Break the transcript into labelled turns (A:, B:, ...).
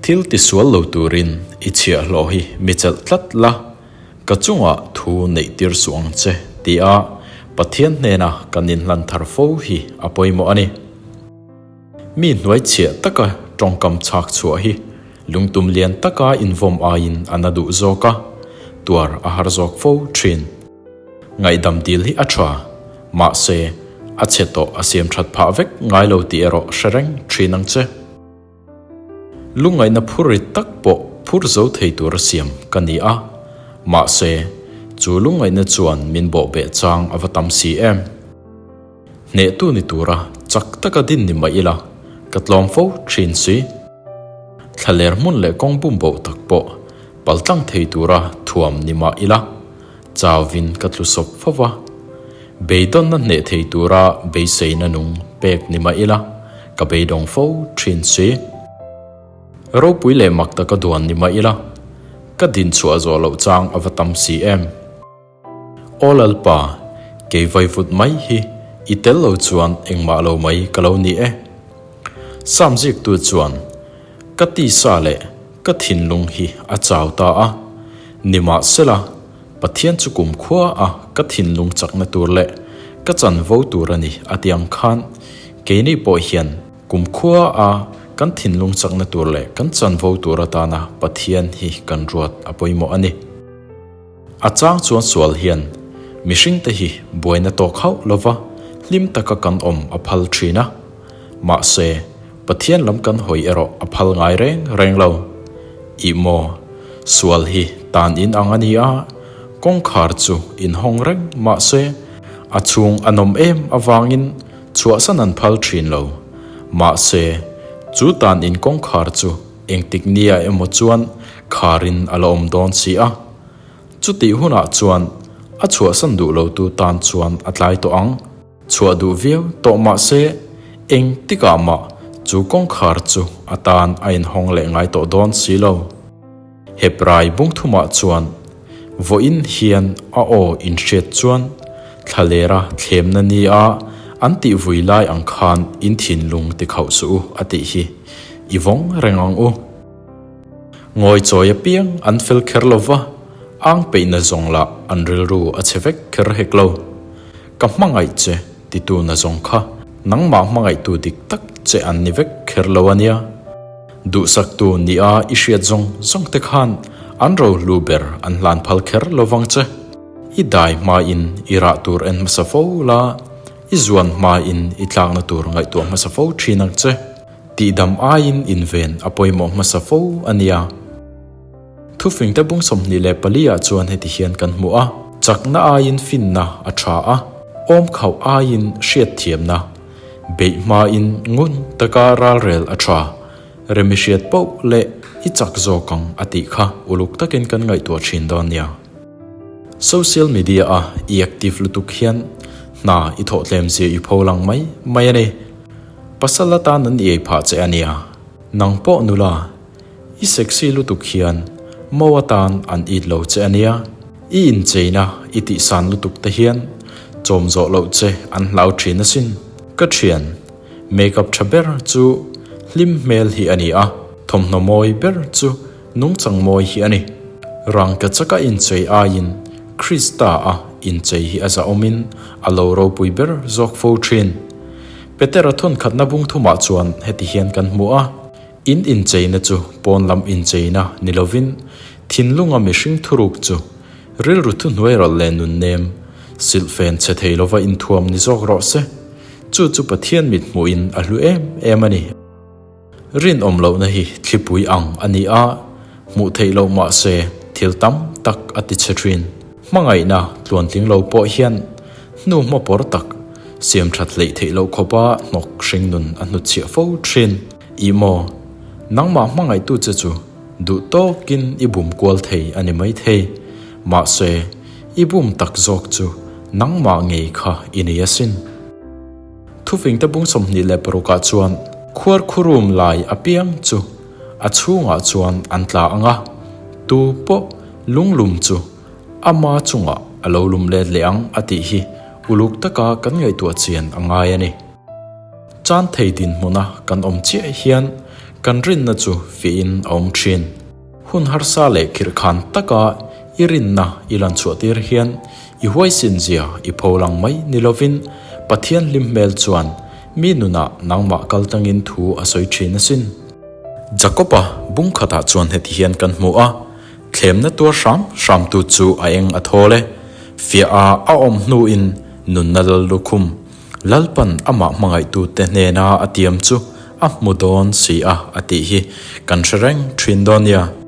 A: Thil tisual lo turin i chhiahhlawh hi mi chelh tlat la, ka chungah thu neihtir suh ang che, tia Pathian hnena kan inhlan thar fo hi a pawimawh a ni. Mi hnuaichhiah taka tawngkam chhak chhuah hi lungtum lian taka invawm aiin a na duh zawk a, tuar a har zawk fo thin. Ngaihdam dil hi a tha, mahse a chhe tawh a siam that phah vek ngai lo tih erawh hre reng thin ang che. Lungngaihna phur rit tak pawh phur zo thei tur a siam ka ni a, mahse chu lungngaihna chuan min bawhbeh chang a va tam si em. Hnehtu ni tura chak taka din ni mah ila, ka tlawm fo thin si. Thlaler hmun leh kawng bum boh tak pawh paltlang thei tura thuam ni mah ila, chauvin ka tlu sawp fo va. Beidawnna hneh thei tura beiseina nung pek ni mah ila, ka beidawng fo thin si. Ropui leh mak taka duan ni mah ila, ka din chhuah zawh loh chang a va tam si em. Aw Lalpa, kei vaivut mai hi i tel lo chuan engmah lo mai ka lo ni e. Sam ziktu chuan, Ka tisa leh ka thinlung hi a chau ta a, nimahsela Pathian chu kumkhua a ka thinlung chakna tur leh ka chanvo tur a ni a ti ang khan keini pawh hian kumkhua a kan thinlung chakna tur leh kan chanvo tur atana Pathian hi kan ruat a pawimawh a ni. A chang chuan sual hian mihringte hi buaina tawk hauh lova hlim taka kan awm a phal thin a. Mahse, Pathian lam kan hawi erawh a phal ngai reng reng lo. Ih maw, sual hi tan in ang a ni a, kawngkhar chu inhawng reng mahse, a chhung a nawm em avangin chhuahsan an phal thin lo. Mahse, chu tan in kawngkhar chu Engtik nia emaw chuan kharin a la awm dawn si a, chutih hunah chuan a chhuahsan duh lotu tan chuan a tlai tawh ang. Chhuah duh viau tawh mah se engtikah mah chu kawngkhar chu a tan a inhawng leh ngai tawh dawn si lo. Hebrai bungthumah chuan vawiin hian a aw inhriat chuan thlalera thlemna nia an tih vui lai ang khan in thinlung ti khauh suh u a tih hi i vawng reng ang u. Ngawi chawi apiang an fel kher lo va, ang peihna zawng lah an rilru a chhe vek kher hek lo. Ka hmangaih che titu na zawng kha nangmah hmangaihtu dik tak che an ni vek kher lo a nia. Duhsaktu nia i hriat zawng zawng te khan an rohlu ber an hlan phal kher lo vang che. I dai hmain i rah tur en hmasa fo la, i zuan hmain i tlakna tur ngaihtuah hmasa fo thin ang che. Tihdam aiin inven a pawimawh hmasa fo a nia. Thufingte bung 24 ah chuan heti hian kan hmu a, Chakna aiin finna a tha a, awmkhauh aiin hriatthiamna, beih hmain ngun taka ralrel a tha, remi hriat poh leh i chak zawk ang a tih kha uluk takin kan ngaihtuah thin dawn nia. Social media a i active lutuk hian hna i thawh tlem zia i pho lang mai mai a ni. Pasal atan an iai phah che a nia. Nang pawh nula, i sexy lutuk hian mo atan an it lo che a nia. I incheina i tihsan lutuk te hian chawm zawh loh che an hlau thin asin. Ka thian, makeup tha ber chu hlim hmel hi a ni a, thawmhnaw mawi ber chu nungchang mawi hi a ni. Rangka chaka inchei aiin Krista a inchei hi a zahawmin a lo ropui ber zawk fo thin. Petera thawnkhatna bung thumah chuan heti hian kan hmu a, In incheina chu pawn lam incheina ni lovin thinlunga mihring thuruk chu rilru thuhnuai rawlh leh nunnem, silhfen chhe thei lova inthuam ni zawk rawh se. Chu chu Pathian mit hmuhin a hlu em em a ni. Rinawm lohna hi thlipui ang a ni a, hmuh theih loh mah se thil tam tak a ti chhe thin. Hmangaihna tluantling lo pawh hian hnu hmawpawr tak siam that hleih theih loh khawpa hnawk hring nun a hnutchhiah fo thin. Ih maw, nangmah hmangaihtu che chu duh tawkin i bum kual thei a ni maithei. Mahse, i bum tak zawk chu nangmah ngei kha i nei asin. Thufingte bung 26 ah chuan khuarkhurum lai apiang chu a chhungah chuan an tla ang a, tu pawh lunglum chu ama chungah a lo lum let leh ang a tih hi uluk taka kan ngaihtuah chian a ngai a ni. Chan thei dinhmuna kan awm chiah hian. kan rinna chu fiahin a awm thin. Hun harsa leh khirhkhan taka i rinna i lan chhuahtir hian i huaisin zia i pholang mai ni lovin Pathian hlim hmel chuan mi nunah nangmah kal tangin thu a sawi thin asin. Jakob-a bung khatah chuan heti hian kan hmu a, Thlemna tuar hram hramtu chu a eng a thawl e. Fiah a a awm hnuin nunna lal lukhum Lalpan amah hmangaihtute hnena a tiam chu a hmu dawn si a a tih hi kan hre reng thin dawn nia.